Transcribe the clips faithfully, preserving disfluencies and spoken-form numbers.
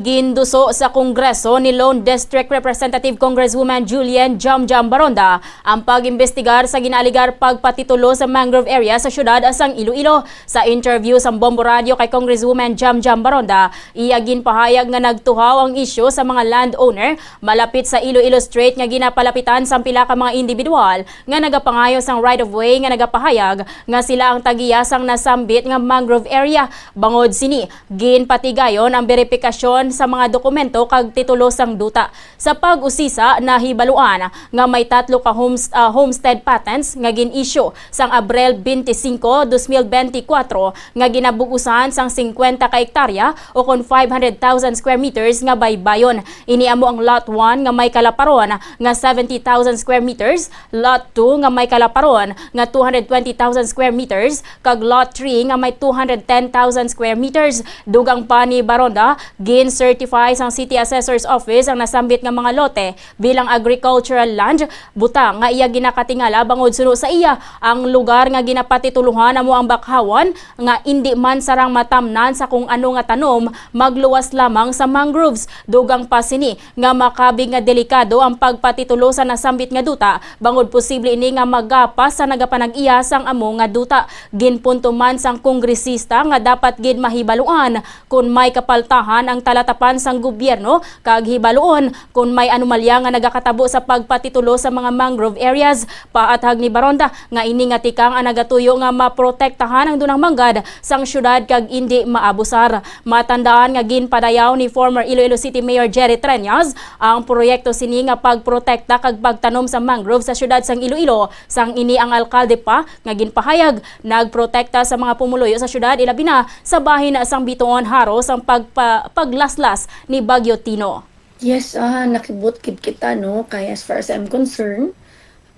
Ginduso sa Kongreso ni Lone District Representative Congresswoman Julian Jamjam Baronda ang pag-imbestigar sa ginaaligar pagpatitulo sa mangrove area sa siyudad sang Iloilo. Sa interview sang Bombo Radio kay Congresswoman Jamjam Baronda, iya ginpahayag nga nagtuhaw ang isyu sa mga landowner malapit sa Iloilo Strait nga ginapalapitan sang pila ka mga individual nga nagapangayo sang right of way nga nagapahayag nga sila ang tagiya sang nasambit nga mangrove area. Bangod sini, ginpatigayon ang beripikasyon sa mga dokumento kag titulo sang duta. Sa pag-usisa, nahibaluan nga may tatlo ka homes-, ah, homestead patents nga gin-issue sang Abril twenty-five, twenty twenty-four nga ginabug-usan sang fifty ka hektarya o kon five hundred thousand square meters nga baybayon. Ini amo ang Lot one nga may kalaparon nga seventy thousand square meters, Lot two nga may kalaparon nga two hundred twenty thousand square meters, kag Lot three nga may two hundred ten thousand square meters. Dugang pa ni Baronda, gin-certify sang City Assessor's Office ang nasambit nga mga lote bilang agricultural land, butang nga iya ginakatingala bangod suno sa iya ang lugar nga ginapatitulohan amo ang bakhawan nga indi man sarang matamnan sa kung ano nga tanom, magluwas lamang sa mangroves. Dugang pa sini nga makabig nga delikado ang pagpatitulo sa nasambit nga duta, bangod posible ini nga magapas sa nagapanag-iya sang amo nga duta. Ginpunto man sang kongresista nga dapat gid mahibaluan kon may kapaltahan ang talatapan sang gobyerno kag hibaluon kon may anomalya nga nagakatabo sa pagpatitulo sa mga mangrove areas. Paathag ni Baronda nga ini nga tikang ang nagatuyo nga maprotektahan ang dunang manggad sang syudad kag indi maabusar. Matandaan nga ginpadayaw ni former Iloilo City Mayor Jerry Treñas ang proyekto sini nga pagprotekta kag pagtanom sa mangrove sa syudad sang Iloilo, sang ini ang alkalde pa nga ginpahayag nagprotekta sa mga pumuluyo sa syudad, ilabi na sa bahin sang bituon haros ang pagpa-, paglaslas ni Bagyo Tino. Yes, ah, nakibot gid kita, no? Kay as far as I'm concerned,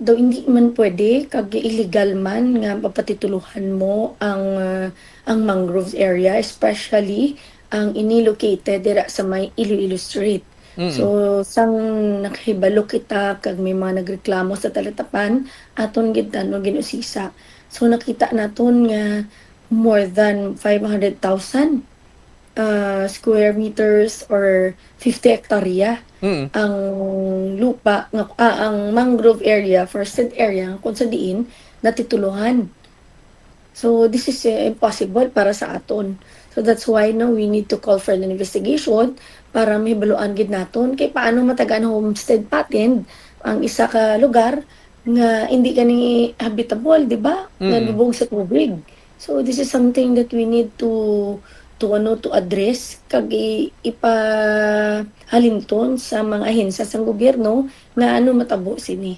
daw hindi man pwede kag illegal man nga papatitulohan mo ang, ah, ang mangrove area, especially ang ini located dira sa may Iloilo Strait. Mm. So, sang nakahibalo kita kag may mga nagreklamo sa talatapan, aton gid tano gin-usisa. So, nakita naton nga more than five hundred thousand, ah, square meters or fifty hektarya Mm. ang lupa nga, ah, ang mangrove area, forested area, kung sa diin natitulohan. So, this is, eh, impossible para sa aton. So, that's why, no, we need to call for an investigation para mahibaluan gid naton kay paano matagaan homestead patent ang isa ka lugar nga hindi gani habitable, di ba? Nga Mm. lubong sa tubig. So, this is something that we need to, to, ano, to address kag i-, ipahalintun sa mga ahensya sang gobyerno nga ano matabo sini.